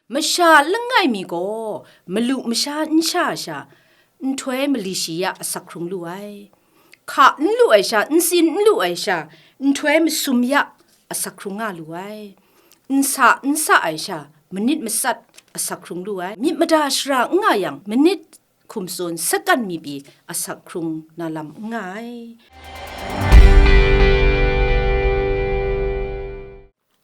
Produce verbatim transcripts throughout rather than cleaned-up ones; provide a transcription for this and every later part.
Masha langai mi gaw malu masha n sha sha, nhtoi mali shi ya asak hkrung lu ai. Hka n lu ai sha, ntsin n lu ai sha, nhtoi masum ya asak hkrung nga lu ai. Nsa n sa ai sha, manit matsat asak hkrung lu ai. Myit mada shara n nga yang, manit hkum tsun sakan mi pyi asak hkrung na lam n nga ai.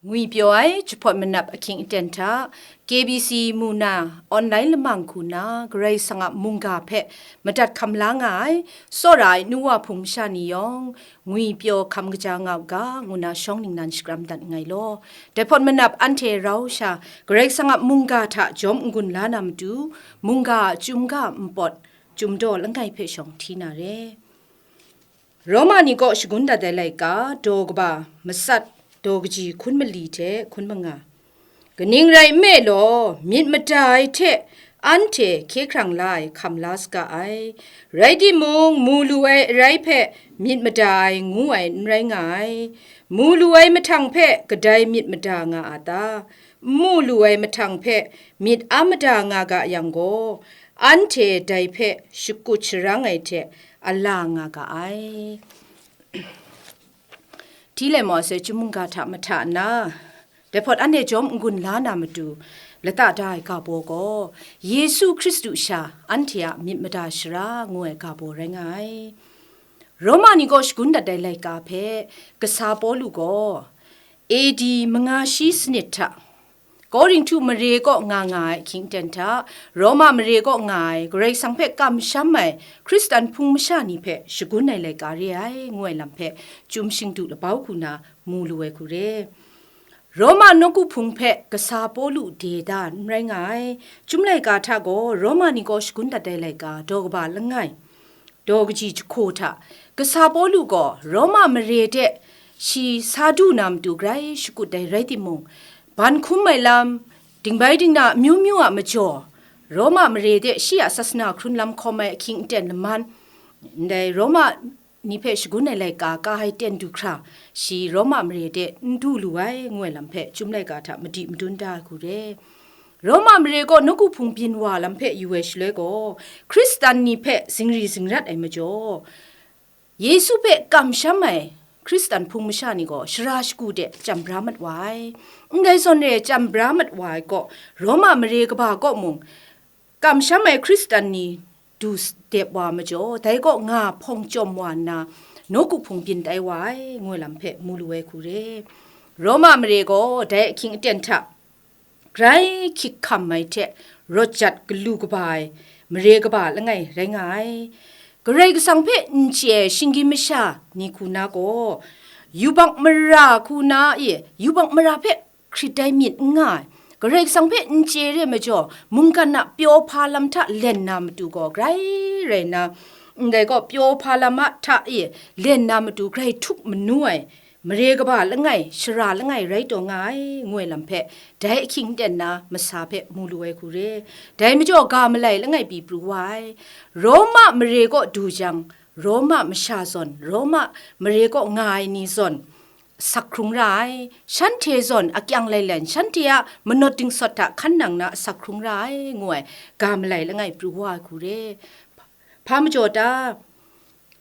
Ngwi pyaw ai jahpawt manap ahkying aten hta, K B C mu na online lamang hku na Karai Kasang a mungga hpe madat hkam la nga ai, tsawra ai nu wa hpung masha ni yawng, ngwi pyaw hkam kaja nga u ga, ngu na shawng ningnan shakram dat nngai law. Dai hpawt manap anhte rau sha, Karai Kasang a mungga hta jawm n-gun la na matu, mungga a chyum ga npawt, chyum daw langai hpe shawng hti na re. Roma ni kaw shagun dat ai laika, daw kaba, matsat, daw kaji hkun mali hte hkun manga. Kaning rai nme law, myit mada ai hte anhte hkye hkrang la ai hkam la saga ai. Rai timung, mu lu ai arai hpe myit mada ai ngu ai n rai nga ai. Mu lu ai mahtang hpe kadai myit mada nga a ta? N mu lu ai mahtang hpe myit a mada nga ga yang gaw, anhte dai hpe shakut sharang ai hte a la nga ga ai. Hti lai maw, ase chyum mungga hta mahta nna, dai hpawt anhte jawm n-gun la na matu, lata da ai ga baw gaw, Yesu Hkristu sha anhte a myit mada shara ngu ai ga baw rai nga ai. Roma ni kaw shagun dat ai laika hpe, kasa Pawlu gaw, A D manga shi sanit hta, Korinhtu mare kaw nga nga ai ahkying aten hta, Roma mare kaw nga ai, Karai Kasang hpe kamsham ai Hkristan hpung masha ni hpe shagun ai laika re ai, ngu ai lam hpe, chyum shingdu labau hku na mu lu ai hku re. Roma nawku hpung hpe kasa Pawlu de da n rai nga ai. Chyum laika hta gaw, Roma ni kaw shagun dat ai laika, daw kaba langai, daw kaji jahku hta, kasa Pawlu gaw Roma mare de shi sa du na matu grai shakut ai rai timung, ban hkum ai lam, dingbai dingna amyu myu a majaw, Roma mare de shi a sasana hkrun lam hkawm ai ahkying aten laman, ndai Roma ni hpe shagun ai laika ka ai ten du hkra, shi Roma mare de n du lu ai, ngu ai lam hpe chyum laika hta madi madun da ai hku re. Roma mare kaw nawku hpung byin wa lam hpe yu ai shaloi gaw, Hkristan ni hpe zingri zingrat ai majaw, Yesu hpe kamsham ai Hkristan hpung masha ni gaw shara shagu de chyam bra mat wa ai. Ndai zawn re ai chyam bra mat wa ai kaw, Roma mare kaba kaw mung, kamsham ai Hkristan ni du s-, dep wa majaw, dai kaw nga hpawng chyawm wa nna, nawku hpung byin tai wa ai, ngu ai lam hpe mu lu ai hku re. Roma mare gaw dai ahkying aten hta grai hkyik hkam ai hte rawt jat galu kaba ai mare kaba langai rai nga ai. Karai Kasang hpe n chye ai shinggyim masha ni hku na gaw, yubak mara hku na e, yubak mara hpe hkrit ai myit n nga ai. Karai Kasang hpe n chye re majaw, mungkan a pyaw hpa lam hta len na matu gaw grai rai na, ndai gaw pyaw hpa lam a hta e len na matu grai htup manu ai, mare kaba langai, shara langai rai taw nga ai, ngu ai lam hpe, dai ahkying ten na masa hpe mu lu ai hku re. Dai majaw ga malai langai pyi pru wa ai. Roma mare kaw du jang, Roma masha zawn, Roma mare kaw nga ai ni zawn, asak hkrung ra ai, shanhte zawn akyang lailen, shanhte a manawt dingsawt hta hkan nang na asak hkrung ra ai, ngu ai, ga malai langai pru wa ai hku re. Hpa majaw ta?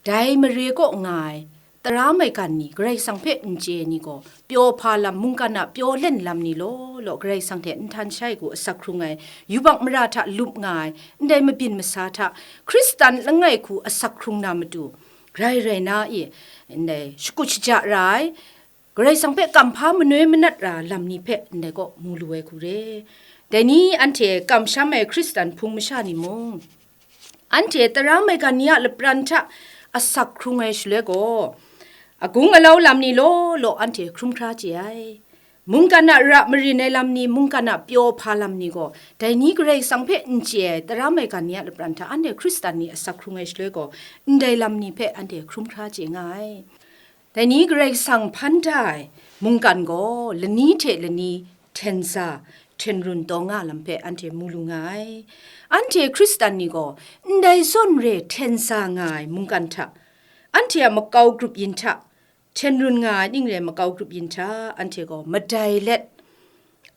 Dai mare kaw nga ai tara maigan ni, Karai Kasang hpe n chye ai ni gaw, pyaw hpa lam, mungkan a pyaw len lam ni law law, Karai Kasang hte n htan shai hku asak hkrung ai, yubak mara hta lup nga ai, ndai mabyin masa hta, Hkristan langai hku asak hkrung na matu, grai rai na e, ndai shakut shaja ra ai, Karai Kasang hpe kamhpa manoi manat ra lam ni hpe ndai kaw mu lu ai hku re. Dai ni anhte kamsham ai Hkristan hpung masha ni mung, anhte tara maigan ni a lapran hta asak hkrung ai shaloi gaw, agung alau lam ni law law anhte hkrum hkra chye ai. Mungkan a ra marin ai lam ni, mungkan a pyaw hpa lam ni gaw, dai ni Karai Kasang hpe n chye ai tara maigan ni a lapran hta anhte Hkristan ni asak hkrung ai shaloi gaw, ndai lam ni hpe anhte hkrum hkra chye nga ai. Dai ni Karai Kasang hpan da ai mungkan gaw lani hte lani hten sa, hten run taw nga lam hpe anhte mu lu nga ai. Anhte Hkristan ni gaw ndai zawn re hten sa nga ai mungkan hta, anhte a makau grup yin hta, hten run nga ai ning re makau grup yin hta, anhte gaw madai let,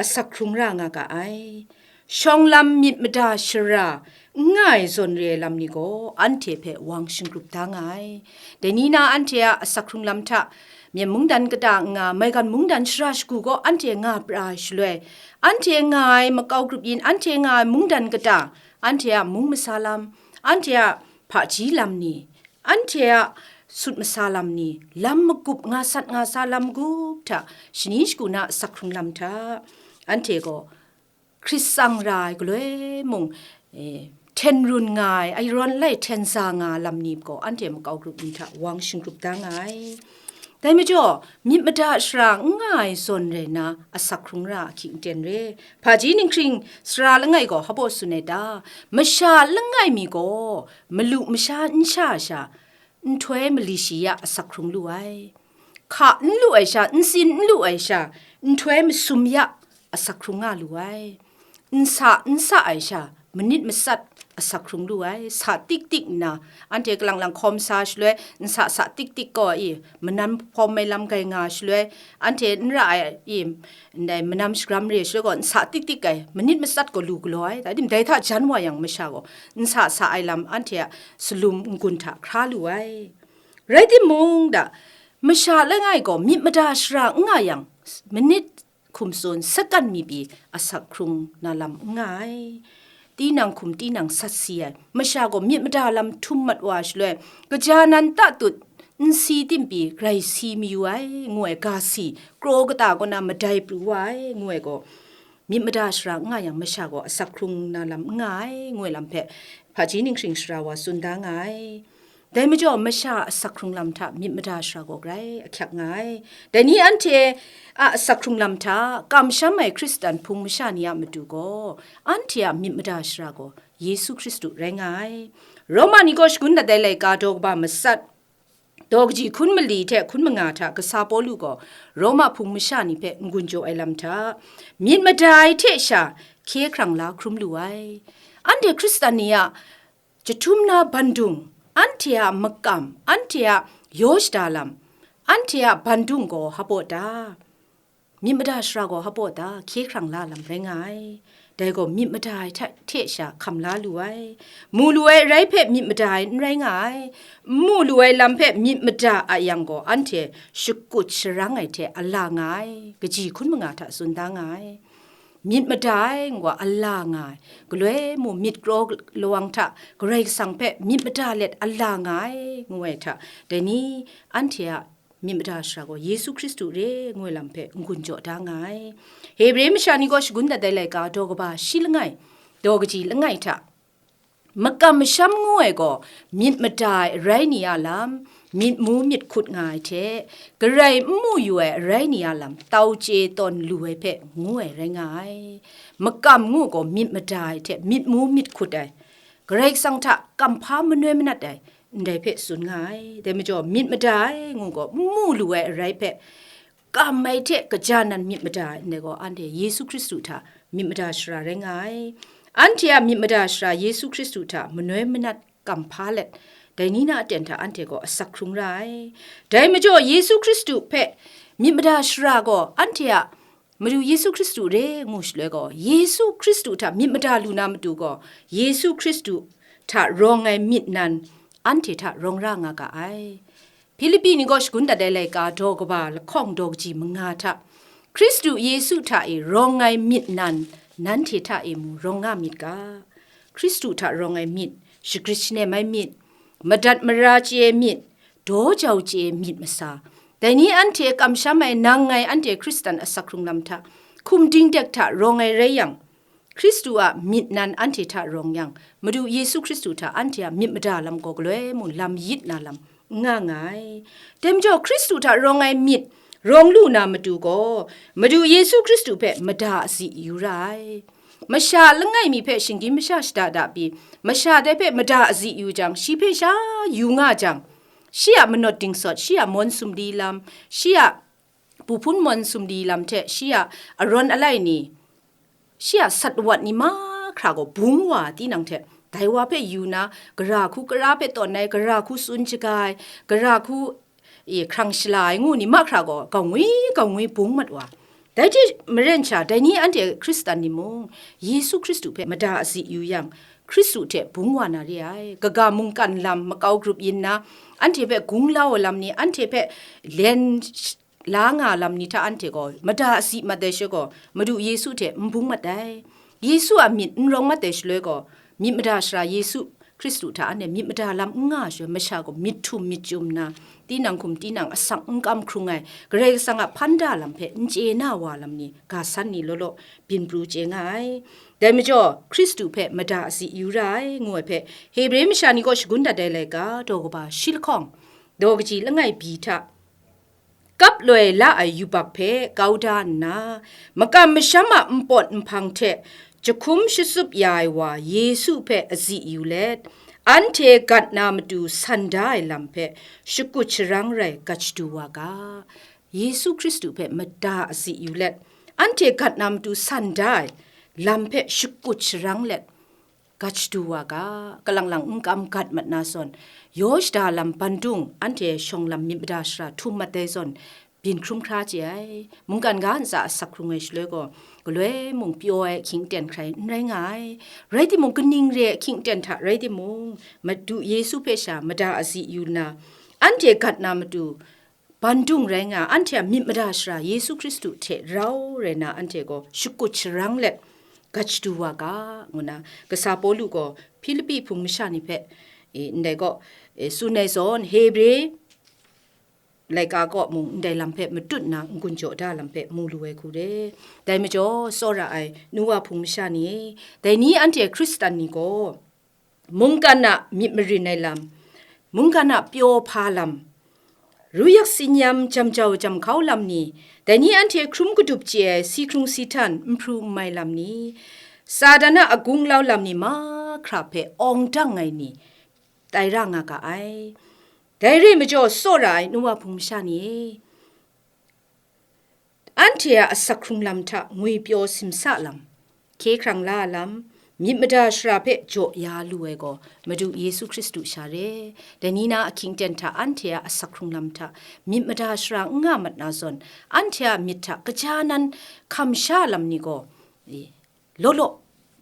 asak hkrung ra nga ga ai. Shawng lam myit mada shara n nga ai zawn re ai lam ni gaw anhte hpe wang shingrup da nga ai. Dai ni na anhte a asak hkrung lam hta, Myen mungdan kata nga, maigan mungdan shara shagu gaw anhte nga pra ai shaloi, anhte nga ai makau grup yin, anhte nga ai mungdan kata, anhte a mung masa lam, anhte a hpaji lam ni, anhte a sut masa lam ni, lam magup nga sat nga sa lam gup hta, shani shagu na asak hkrung lam hta, anhte gaw Hkrit tsang ra ai galoi mung, eh, hten run nga ai, a yawn lai hten za nga ai lam ni gaw, anhte makau grup ni hta wang shingrup da nga ai. Dai majaw, myit mada shara n nga ai zawn rai na, asak hkrung ra ahkying ten re. Hpaji ninghkring sara langai gaw hpa baw tsun ai ta? Masha langai mi gaw, malu masha n sha sha, nhtoi mali shi ya asak hkrung lu ai. Hka n lu ai sha, ntsin n lu ai sha, nhtoi masum ya asak hkrung nga lu ai. Nsa n sa ai sha, manit matsat asak hkrung lu ai. Sa tik tik nna, anhte kalang lang hkawm sa shaloi, nsa sa tik tik gaw i, manan hpawm ai lam grai nga shaloi, anhte n ra ai i, ndai manam shagram re shaloi gaw, nsa tik tik ai, manit matsat gaw lu galaw ai. Dai tim, dai hta jan wa yang masha gaw, nsa sa ai lam anhte a salum n-gun hta hkra lu ai. Rai timung, da, masha langai gaw myit mada shara n nga yang, minit hkum tsun, sakan mi pyi asak hkrung na lam n nga ai. Tinang hkum tinang sat si ai, masha gaw myit mada lam htum mat wa shaloi, kaja nan tatut, nsi tim pyi grai si mayu ai, ngu ai ga si, kraw kata kaw na madai pru wa ai, ngu ai gaw, myit mada shara n nga yang, masha gaw asak hkrung na lam n nga ai, ngu ai lam hpe, hpaji ninghkring sara wa tsun da nga ai. Dai majaw, masha a asak hkrung lam hta myit mada shara gaw grai ahkyak nga ai. Dai ni anhte a asak hkrung lam hta, kamsham ai Hkristan hpung masha ni a matu gaw, anhte a myit mada shara gaw Yesu Hkristu rai nga ai. Roma ni gaw shagun dat ai laika daw kaba matsat, daw kaji hkun mali hte hkun manga hta kasa Pawlu gaw Roma hpung masha ni hpe n-gun jaw ai lam hta, myit mada ai hte sha hkye hkrang la hkrum lu ai. Anhte Hkristan ni a jahtum na bandung, anhte a makam, anhte a yaw shada lam, anhte a bandung gaw hpa baw ta? Myit mada shara gaw hpa baw ta? Hkye hkrang la lam rai nga ai. Dai gaw myit mada ai hta, hte sha hkam la lu ai. Mu lu ai arai hpe myit mada ai n rai nga ai. N mu lu ai lam hpe myit mada a yang gaw, anhte shakut sharang ai hte a la nga ai, kaji hkun manga hta tsun da nga ai. Myit mada ai, ngu a, a la nga ai, galoi mung myit kraw lawang hta Karai Kasang hpe myit mada let a la nga ai, ngu ai hta, dai ni anhte a myit mada shara gaw Yesu Hkristu re, ngu ai lam hpe n-gun jaw da nga ai. Hebre masha ni gaw shagun dat ai laika daw kaba shi langai, daw kaji langai hta, makam masham ngu ai gaw myit mada ai arai ni a lam, myit mu myit hkut nga ai hte, Karai n mu yu ai arai ni a lam, tau chye tawn lu ai hpe ngu ai rai nga ai. Makam ngu gaw myit mada ai hte myit mu myit hkut ai, Karai Kasang hta kamhpa manoi manat ai, ndai hpe tsun nga ai. Dai majaw, myit mada ai ngu gaw, n mu lu ai arai hpe kam ai hte kaja nan myit mada ai, ndai gaw, anhte Yesu Hkristu hta myit mada shara rai nga ai. Anhte a myit mada shara Yesu Hkristu hta manoi manat kamhpa let, dai ni na aten hta anhte gaw asak hkrung ra ai. Dai majaw, Yesu Hkristu hpe myit mada shara gaw, anhte a Madu Yesu Hkristu re ngu shaloi gaw, Yesu Hkristu hta myit mada lu na matu gaw, Yesu Hkristu hta rawng ai myit nan anhte hta rawng ra nga ga ai. Hpilipi ni gaw shagun dat ai laika daw kaba lahkawng daw kaji manga hta, Hkristu Yesu hta e rawng ai myit nan, nanhte hta e mung rawng nga myit ga. Hkristu hta rawng ai myit, shagrit shanem ai myit, madat mara chye ai myit, daw jau chye ai myit masa, dai ni anhte kamsham ai nang ngai anhte Hkristan asak hkrung lam hta, hkum dingdek hta rawng ai rai yang, Hkristu a myit nan anhte hta rawng yang, Madu Yesu Hkristu hta anhte a myit mada lam gaw galoi mung lam yit na lam n nga nga ai. Dai majaw, Hkristu hta rawng ai myit rawng lu na matu gaw, Madu Yesu Hkristu hpe mada azi yu ra ai. Masha langai mi hpe shinggyim masha shada da pyi, masha dai hpe mada azi yu jang, shi hpe sha yu nga jang, shi a manawt dingsawt, shi a mawn sumli lam, shi a bu hpun mawn sumli lam hte shi a arawn alai ni, shi a sat wat ni mahkra gaw bung wa tinang hte, dai wa hpe yu na, gara hku kara hpe tawn ai, gara hku tsun shaga ai, gara hku, e, hkrang shala ai ngu ni mahkra gaw, gaw ngwi, gaw ngwi bung mat wa. Dai hte maren sha, dai ni anhte Hkristan ni mung, Yesu Hkristu hpe mada asi yu yang, Hkristu hte bung wa na re ai. Kaga mungkan lam makau grup yin na, anhte hpe gung la ai lam ni, anhte hpe len la nga lam ni hta anhte gaw mada asi mat ai shaloi gaw, Madu Yesu hte n bung mat ai. Yesu a myit n rawng mat ai shaloi gaw, myit mada sara Yesu Hkristu hta anhte myit mada lam n nga ai shaloi, masha gaw myit htum myit chyum nna, tinang hkum tinang asak n kam hkrung ai, Karai Kasang a hpan da lam hpe n chye na wa lam ni, ga san ni law law byin pru chye nga ai. Dai majaw, Hkristu hpe mada asi yu ra ai, ngu ai hpe, Hebre masha ni kaw shagun dat ai laika, daw kaba shi lahkawng, daw kaji langai byi hta, kap loi la ai yubak hpe kau da nna, makam masham a npawt nhpang hte jahkum shatsup ya ai wa Yesu hpe azi yu let, anhte gat na matu san da ai lam hpe shakut sharang rai gat shadu wa ga. Yesu Hkristu hpe mada azi yu let, anhte gat na matu san da ai lam hpe shakut sharang let, gat shadu wa ga, kalang lang n kam gat mat na zawn, yaw shada lam bandung anhte shawng lam myit mada sara htum mat ai zawn, byin hkrum hkra chye ai. Mungkan ga ntsa asak hkrung ai shaloi gaw, galoi mung pyaw ai ahkying aten hkrai n rai nga ai. Rai timung, kaning re ai ahkying aten hta rai timung, Madu Yesu hpe sha mada azi yu nna, anhte gat na matu, bandung rai nga, anhte a myit mada sara Yesu Hkristu hte rau rai na, anhte gaw shakut sharang let gat shadu wa ga, ngu na, kasa Pawlu gaw Hpilipi hpung masha ni hpe, e, ndai gaw, e, tsun ai zawn, Hebre laika kaw mung ndai lam hpe matut nna n-gun jaw da lam hpe mu lu ai hku re. Dai majaw, tsawra ai nu wa hpung masha ni e, dai ni anhte Hkristan ni gaw, mungkan a myit marin ai lam, mungkan a pyaw hpa lam, ruyak tsinyam jam jau jam hkau lam ni, dai ni anhte hkrum kadup chye ai si hkrung si htan, n hpru n mai lam ni, Satan a agung lau lam ni mahkra hpe awng dang ai ni, tai ra nga ga ai. Dai re ai majaw, tsawra ai nu wa hpung masha ni e, anhte a asak hkrung lam hta ngwipyaw simsa lam, hkye hkrang la lam, myit mada sara hpe jaw ya lu ai gaw, Madu Yesu Hkristu sha re. Dai ni na ahkying aten hta anhte a asak hkrung lam hta myit mada sara n nga mat na zawn, anhte a myit hta kaja nan hkam sha lam ni gaw, e, law law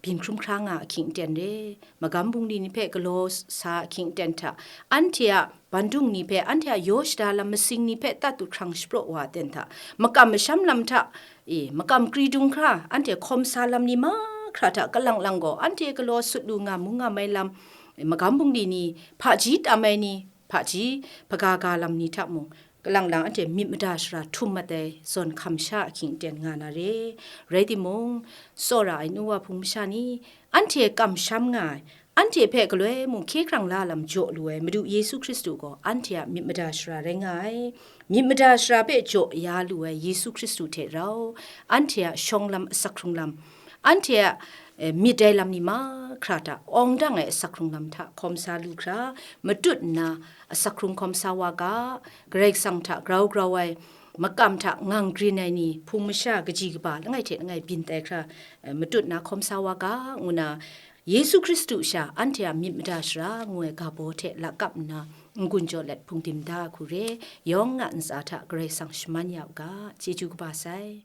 byin hkrum hkra nga ahkying aten re. Magam bungli ni hpe galaw sa ahkying aten hta, anhte a bandung ni hpe, anhte a yaw shada lam masing ni hpe tat du hkrang shapraw wa aten hta, makam masham lam hta, e, makam kri dung hkra, anhte hkawm sa lam ni mahkra hta kalang lang gaw, anhte galaw sut lu nga mung nga mai lam, e, magam bungli ni, hpaji tam ai ni, hpaji hpaga ga lam ni hta mung, kalang lang anhte myit mada sara htum mat ai zawn hkam sha ahkying aten nga na re. Rai timung, tsawra ai nu wa hpung masha ni, anhte kamsham nga ai, anhte hpe galoi mung hkye hkrang la lam jaw lu ai Madu Yesu Hkristu gaw anhte a myit mada sara rai nga ai. Myit mada sara hpe jaw ya lu ai Yesu Hkristu hte rau, anhte a shawng lam, asak hkrung lam, anhte a, e, myit ai lam ni mahkra hta awng dang ai asak hkrung lam hta hkawm sa lu hkra, matut nna asak hkrung hkawm sa wa ga, Karai Kasang hta grau grau ai, makam hta ngang grin ai ni, hpung masha kaji kaba langai hte langai byin tai hkra, e, matut nna hkawm sa wa ga, ngu na, Yesu Hkristu sha anhte a myit mada sara ngu ai ga baw hte lakap nna n-gun jaw let hpung dim da ai hku re. Yawng a ntsa hta Karai Kasang shaman ya u ga, chyeju kaba sai.